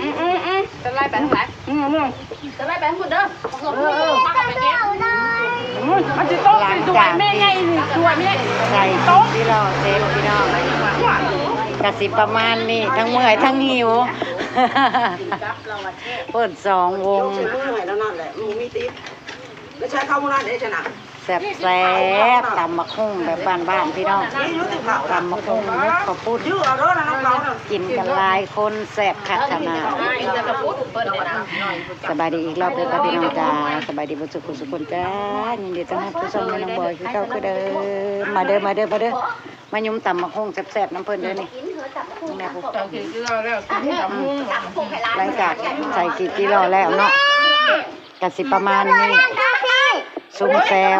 ອືມໆໆ ສະໄລໄປທາງໃດ? ອືມໆ ສະໄລໄປທາງພຸ້ນເດີ. ເອີໆ ມາເຂົ້າໄປເກັບ. ອືມ ມັນຊິຕົກ ຫຼັງຈາກທີ່ໃສ່ກິໂລເສັດ ພີ່ນ້ອງ ກະຊິປະມານນີ້ ທັງເມື່ອຍທັງຫິວ. ເປີດສອງວົງ ເຈົ້າຊິເມື່ອຍແລ້ວນັ້ນແຫຼະ ມັນບໍ່ມີຕິບ. ແລ້ວໃຊ້ເຂົ້າມື້ນັ້ນເດ້ຊັ້ນນະ ແຊບໆ ຕຳບັກຫຸ່ງແບບບ້ານໆ ພີ່ນ້ອງ ຕຳບັກຫຸ່ງ ເຮັດເຂົ້າປຸ້ນ ກິນກັນຫຼາຍຄົນ ແຊບຄັກຂະໜາດ. ສະບາຍດີອີກລອບເດີ ພີ່ນ້ອງຈ້າ ສະບາຍດີເບິດສູ່ຜູ້ສູ່ຄົນຈ້າ ຍິນດີຕ້ອນຮັບສູ່ຊ່ອງແມ່ນ້ອງບອຍຄືເກົ່າຄືເດີມ. ມາເດີ ມາເດີ ມາເດີ ມາຍຸມຕຳບັກຫຸ່ງແຊບໆ ນຳເພິ່ນເດີນີ້. ຫຼັງຈາກໃສ່ກີ່ຈິໂລແລ້ວເນາະ ກະຊິປະມານນີ້ ຊຸມແຊວ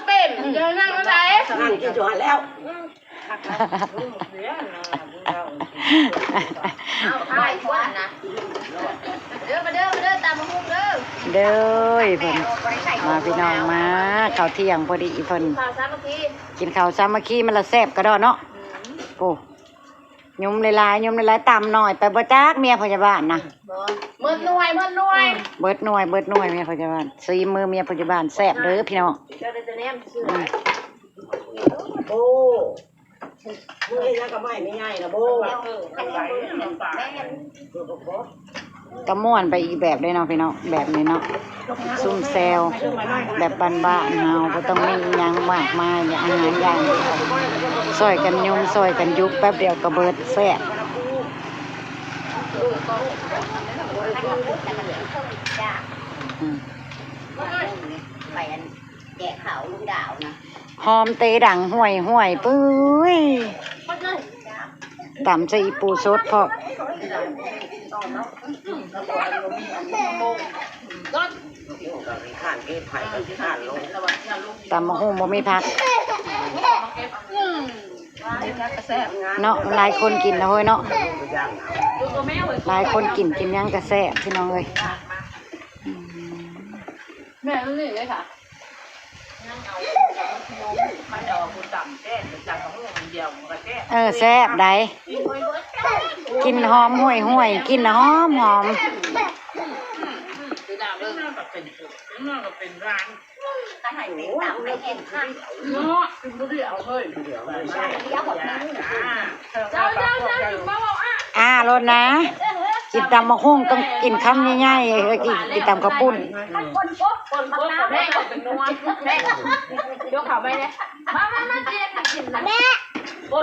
ເປັນ ນັ່ງຢູ່ຫັ້ນແລ້ວ. ເດີ ມາເດີ ມາເດີ ຕຳບັກຫຸ່ງເດີ. ເດີ ເພິ່ນ ມາພີ່ນ້ອງມາ ເຂົ້າທ່ຽງພໍດີເພິ່ນ ກິນເຂົ້າສາມັກຄີ ມັນລະແຊບກະດໍ້ເນາະ. ໂອ້ ຍຸມຫຼາຍໆ ຍຸມຫຼາຍໆ ຕຳໜ້ອຍໄປບໍ່ຈັກ ເມຍພະຍາບານນະ. ເບິດໜ່ວຍ ເບິດໜ່ວຍ ເບິດໜ່ວຍ ເບິດໜ່ວຍ ເມຍພະຍາບານ ສີມືເມຍພະຍາບານແຊບເດີພີ່ນ້ອງ. ໂອ້ ມຶງເຮັດຫຍັງກັບໄມ້ແມ່ໃຫຍ່ນະໂບ້? ກະມ່ວນໄປອີກແບບເດ້ເນາະພີ່ນ້ອງ ແບບນີ້ເນາະ ຊຸມແຊວແບບບ້ານໆ ເຮົາບໍ່ຕ້ອງມີອີ່ຫຍັງມາກມາຍ ອາຫານຢ່າງດຽວ ຊ່ອຍກັນຍຸມ ຊ່ອຍກັນຍຸບ ແປັບດຽວກະເບິດ ແຊບ. ອືມ ໄປອັນ ແຈກເຂົ້າລຸງດາວນະ ຫອມເຕດັງຫ້ວຍໆ ປຶ້ຍ ຕຳໃສ່ອີ່ປູສົດພ້ອມ. ຕຳບັກຫຸ່ງບໍ່ມີຜັກເນາະ ຫຼາຍຄົນກິນນະເຮີ້ຍເນາະ ຫຼາຍຄົນກິນ ກິນຫຍັງກະແຊບພີ່ນ້ອງເອີຍ. ອືມ ແມ່ນອີ່ຫຼີເດ້ຄ່ະ. ເອີ ແຊບໃດ໋ ກິ່ນຫອມຫ້ວຍໆ ກິ່ນນະຫອມໆ. ອ້າໂລດນະ ກິນຕຳບັກຫຸ່ງຕ້ອງກິນຄຳໃຫຍ່ໆ ເອີ ກິນ ກິນຕຳເຂົ້າປຸ້ນ. ແມ່ ບໍ່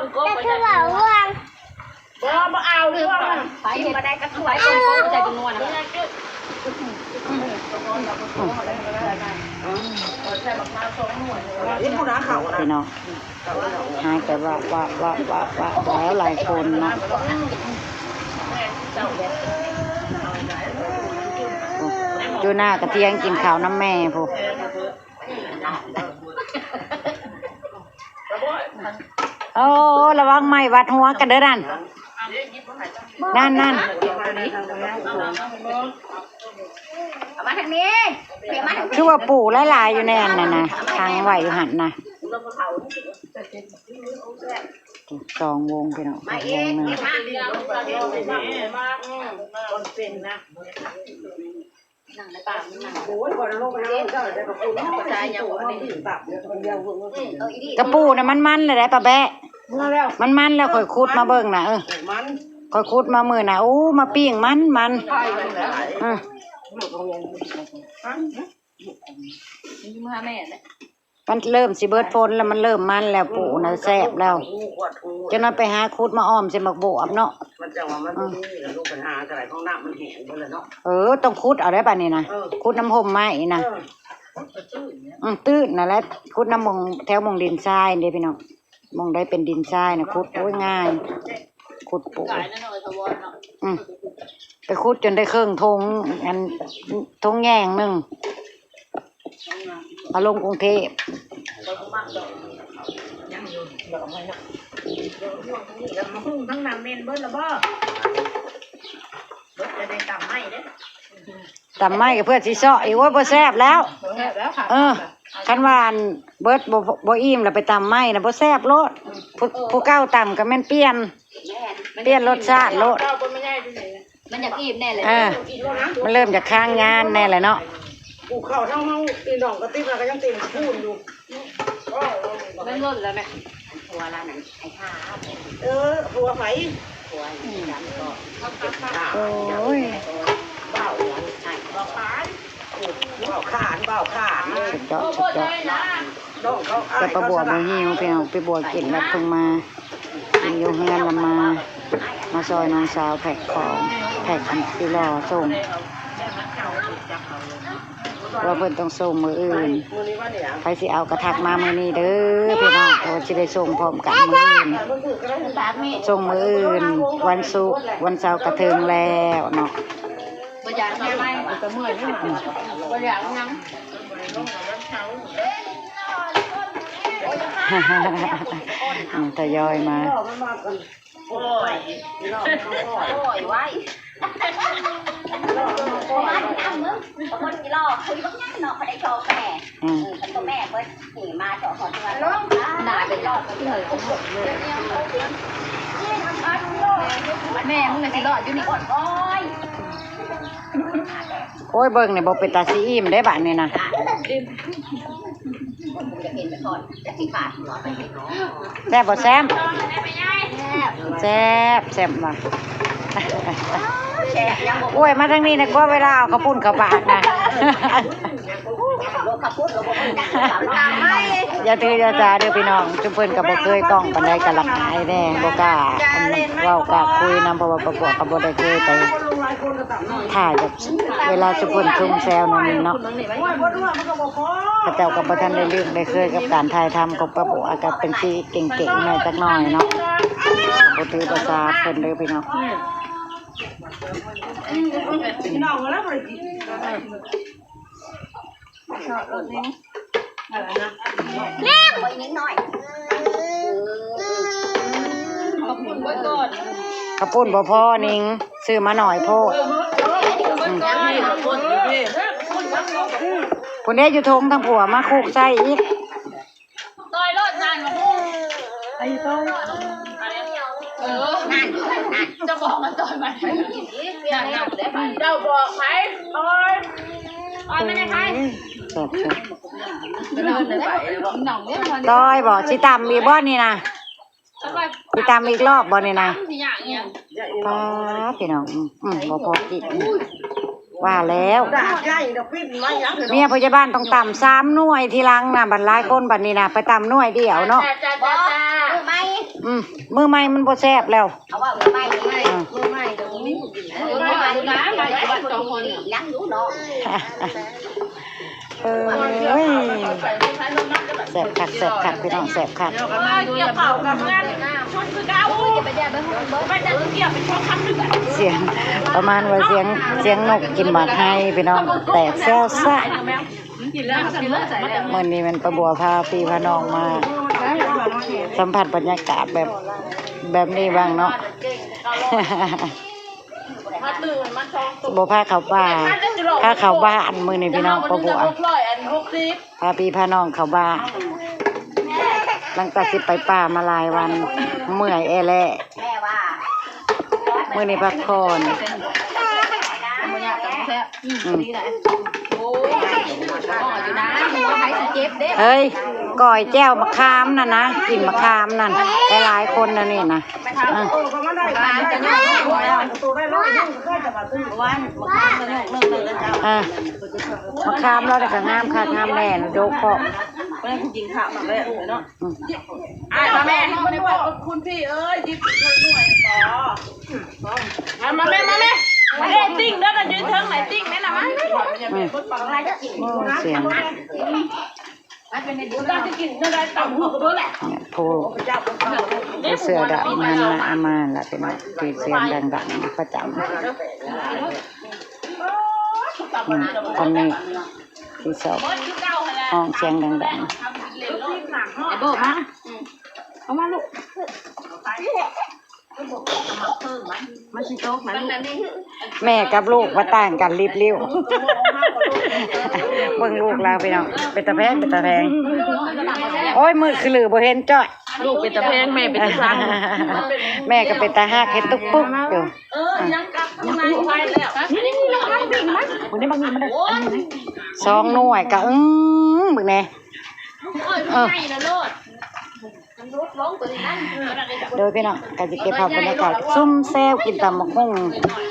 ບໍ່ເອົາເດ້ ໄປບໍ່ໄດ້ກະຖ້ວຍ ບໍ່ໃສ່ຈຳນວນນະ. ພີ່ນ້ອງ ຫາຍໃຈວາບໆໆໆ ແລ້ວຫຼາຍຄົນເນາະ. ໂອ້ ຢູ່ໜ້າກະທ່ຽງກິນເຂົ້ານຳແມ່ພຸ້ນ. ໂອ້ ລະວັງໄມ້ຫວັດຫົວກັນເດີນັ້ນ ນັ້ນໆ. ເອົາມາທາງນີ້ ເອົາມາທາງນີ້ ຄືວ່າປູຫຼາຍໆ ຢູ່ໃນອັນນັ້ນນະ ຂັງໄວ້ຢູ່ຫັ້ນນະ. ສອງວົງພີ່ນ້ອງ ມາອີກ ວົງໜຶ່ງ ມາອີກ ມາອີກ ມາອີກ. ກະປູນະມັນມັນແລ້ວໄດ໋ ປ້າແບ້ ມັນມັນແລ້ວ ຂ້ອຍຂຸດມາເບິ່ງນະ ເອີ ຂ້ອຍຂຸດມາມື້ນະ ໂອ້ ມາປີ້ງມັນມັນ ເອີ ມາແມ່ ມັນເລີ່ມຊິເບິດຝົນແລ້ວ ມັນເລີ່ມມັນແລ້ວ ປູນະແຊບແລ້ວ. ຈັ່ງນັ້ນໄປຫາຂຸດມາອ້ອມໃສ່ໝາກບວບເນາະ ມັນຈັ່ງວ່າມັນບໍ່ມີແລ້ວ ລູກໄປຫາກະໄດ້ ຂອງນ້ຳມັນແຫ້ງເບິດແລ້ວເນາະ. ເອີ ຕ້ອງຂຸດເອົາໄດ໋ບາດນີ້ນະ ເອີ ຂຸດນຳຮົ່ມໄມ້ນະ. ເອີ ອື ຕື້ນຫັ້ນແຫຼະ ຂຸດນຳໝ່ອງ ແຖວໝ່ອງດິນຊາຍເດ້ພີ່ນ້ອງ ໝ່ອງໃດເປັນດິນຊາຍນະ ຂຸດ ໂອ້ຍ ງ່າຍ ຂຸດປູ. ອື ໄປຂຸດຈົນໄດ້ເຄິ່ງຖົງ ອັນ ຖົງແຍງໜຶ່ງ ເອົາລົງກຸງເທບ. ຕຳໄມ້ກະເພື່ອຊິເຊາະອີກ ໂອ້ຍ ບໍ່ແຊບແລ້ວ. ເອີ ຄັນວ່າອັນເບິດບໍ່ ບໍ່ອີ່ມລະໄປຕຳໃໝ່ນະ ບໍ່ແຊບໂລດ. ຜູ້ ຜູ້ເກົ່າຕຳກະແມ່ນປ່ຽນ ປ່ຽນລົດຊາດໂລດ. ມັນຢາກອີ່ມແນ່ແຫຼະ. ເອີ ມັນເລີ່ມຈາກຄ້າງຍານແນ່ແຫຼະເນາະ. ປູກເຂົ້າທັງເຮົາ ພີ່ນ້ອງກໍຕິດມາກໍຍັງເຕັມພູນຢູ່. ມັນລົ້ນແລ້ວແມ່. ຜົວລາວນັ້ນ ໄອ້ຂາວ. ເອີ ຜົວໃຜ? ຜົວອີ່ຫຍັງກໍ ໂອ້ຍ ບ່າວຫຍັງ ບ່າວຂານ ບ່າວຂານ ບ່າວຂານ. ສຸດຍອດ ສຸດຍອດ. ແຕ່ປ້າບົວບໍ່ຫິວ ພີ່ນ້ອງ, ປ້າບົວກິນແລ້ວເພິ່ງມາ ກິນຢູ່ເຮືອນແລ້ວມາ ມາຊ່ອຍນ້ອງສາວແພັກຂອງ ແພັກອັນຕິລໍສົ່ງ ວ່າເພິ່ນຕ້ອງສົ່ງມື້ອື່ນ. ໃຜຊິເອົາກະທັກມາມື້ນີ້ເດີພີ່ນ້ອງ, ເພາະວ່າຊິໄດ້ສົ່ງພ້ອມກັນມື້ອື່ນ. ສົ່ງມື້ອື່ນ ວັນສຸກ ວັນເສົາກະເຖິງແລ້ວເນາະ. ບໍ່ຢາກຫຍັງ ບໍ່ຢາກຫຍັງ. ອືມ ທະຍອຍມາ. ໂອ້ຍ ໂອ້ຍ ໄວ້ ມານຳມຶງ ຄົນກິໂລ ຄືບັກຫຍັງເນາະ ບໍ່ໄດ້ໂຊແມ່. ອືມ ເອີ ຄັນໂຊແມ່ເພິ່ນ ນີ້ມາເຈາະຮອດເຮືອນ ໜ້າເປັນຫຍັງ ແມ່ມຶງກໍຊິລອດຢູ່ນີ້. ໂອ້ຍ ເບິ່ງນີ້ບໍ່ເປັນຕາຊິອີ່ມເດ້ບາດນີ້ນະ. ແຊບບໍ່ແຊມ? ແຊບ ແຊບວ່າ. ໂອ້ຍ ມາທາງນີ້ນະ ກວ່າເວລາເອົາເຂົ້າປຸ້ນເຂົ້າປາກນະ. ຢ່າຖືຢ່າສາເດີພີ່ນ້ອງ, ຊຸມເພິ່ນກໍບໍ່ເຄີຍກ້ອງປານໃດ ກໍລະອາຍແດ່ ບໍ່ກ້າ ອັນ ເວົ້າກ້າຄຸຍນຳ ເພາະວ່າປະກວດກໍບໍ່ໄດ້ເຄີຍໄປຖ່າຍແບບ ເວລາຊຸມເພິ່ນຊຸມແຊວນັ້ນເນາະ. ເຂົາເຈົ້າກໍບໍ່ທັນໄດ້ລຶ້ງໄດ້ເຄີຍກັບການຖ່າຍທຳຂອງປ້າບົວ ອາດຈະເປັນຊິເກັ່ງໆ ແດ່ຈັກໜ້ອຍເນາະ, ບໍ່ຖືພາສາເພິ່ນເດີພີ່ນ້ອງ. ແມ່ນ ເຂົ້າປຸ້ນບໍ່ພໍ ນິງ ຊື້ມາໜ້ອຍໂພດ. ອືມ ພຸ້ນເດ້ ຢູ່ຖົງທາງຜົວມາຄຸກໃສ່ອີກ. ຕ່ອຍໂລດ ນັ້ນ ໄອ້ໂຕ ເອີ ນັ້ນ ຈະບອກມາຕ່ອຍມັນ ເຈົ້າບອກໃຜ ຕ່ອຍ ຕ່ອຍມັນໃຫ້ໃຜ. ອືມ ແຊບໆ. ຕ່ອຍບໍ ຊິຕຳອີກບໍນີ້ນະ? ຊິຕຳອີກລອບບໍນີ້ນະ? ປ້າ ພີ່ນ້ອງ ອືມ ອືມ ບໍ່ພໍກິນ. ວ່າແລ້ວ ເມຍພະຍາບານຕ້ອງຕຳສາມໜ່ວຍ ທີຫຼັງນະ ບັດຫຼາຍຄົນບັດນີ້ນະ ໄປຕຳໜ່ວຍດຽວເນາະ. ມື້ໃໝ່ ອືມ ມື້ໃໝ່ມັນບໍ່ແຊບແລ້ວ. ເອົາວ່າມື້ໃໝ່ ອືມ ມື້ໃໝ່ກໍບໍ່ມີ ຍັງຢູ່ເນາະ. ເອີຍ ແຊບຄັກ ແຊບຄັກ ພີ່ນ້ອງ ແຊບຄັກ. ສຽງປະມານວ່າສຽງ ສຽງນົກກິນໝາກໄຮພີ່ນ້ອງ ແຕກແຊວຊະ. ມື້ນີ້ແມ່ນປ້າບົວພາພີ່ພານ້ອງມາສຳຜັດບັນຍາກາດແບບ ແບບນີ້ບ້າງເນາະ. ບໍ່ພາເຂົ້າປ່າ ພາເຂົ້າບ້ານມື້ນີ້ພີ່ນ້ອງ. ປ້າບົວພາພີ່ພານ້ອງເຂົ້າບ້ານ ຫຼັງຈາກຊິໄປປ່າມາຫຼາຍວັນ ເມື່ອຍແອແລ້. ມື້ນີ້ພັກຜ່ອນ. ອືມ ເຮີ້ຍ ກ້ອຍແຈ່ວໝາກຂາມນັ້ນນະ ກິນໝາກຂາມນັ້ນ ຫຼາຍໆຄົນແນວນີ້ນະ. ເອີ ເອີ ໝາກຂາມລາວນີ້ກໍງາມຄັກງາມແນ່ ໂດກເພາະ ກິນຂ້າວມາແລ້ວເນາະ. ອືມ ອ້າຍມາແມ່. ຄຸນພີ່ເອີຍ ຫຍິບໜ່ວຍຕໍ່. ມາ ມາແມ່ ມາແມ່ ເດ້ ຕິ່ງເດີ ຢູ່ເທິງໄດ໋ ຕິ່ງແມ່ນະ ມາ. ອືມ ໂອ້ ສຽງ ຜູ້ ຜູ້ເສື້ອດຳນັ້ນນະ ອາມາລະ ເປັນທີ່ສຽງດັງໆປະຈຳ. ອືມ ອັນນີ້ ທີ່ຊອບຮ້ອງສຽງດັງໆ. ໄອ້ໂບ ມາ ເອົາມາລູກ ມັນຊິຕົກນະລູກ. ແມ່ກັບລູກວ່າຕ່າງກັນລິບລິ້ວ. ເບິ່ງລູກລາວພີ່ນ້ອງ ເປັນຕາແພງ ເປັນຕາແພງ. ໂອ້ຍ ມືດຄືລືບໍ່ເຫັນຈ້ອຍ. ລູກເປັນຕາແພງ ແມ່ເປັນຕາຊັງ ແມ່ກໍເປັນຕາຮັກ ເຮັດຕຸກປຸກຢູ່. ເອີ ຍັງກັບຍັງໄປແລ້ວ ນີ້ໆໆ ນີ້ບັກນີ້ມັນ ສອງໜ່ວຍກໍ ອືມ ເບິ່ງແດ່. ເອີ ໂດຍພີ່ນ້ອງ ກໍຊິເກັບພາບບັນຍາກາດຊຸມແຊວກິນຕຳບັກຫຸ່ງ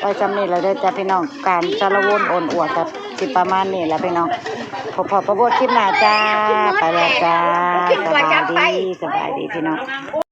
ໄວ້ຊ່ຳນີ້ລະເດີຈ້າພີ່ນ້ອງ. ການສາລະວົນໂອນອວດກໍຊິປະມານນີ້ລະພີ່ນ້ອງ. ພໍ້ພໍ້ກັນຄລິບໜ້າຈ້າ. ໄປແລ້ວຈ້າ. ສະບາຍດີ ສະບາຍດີພີ່ນ້ອງ.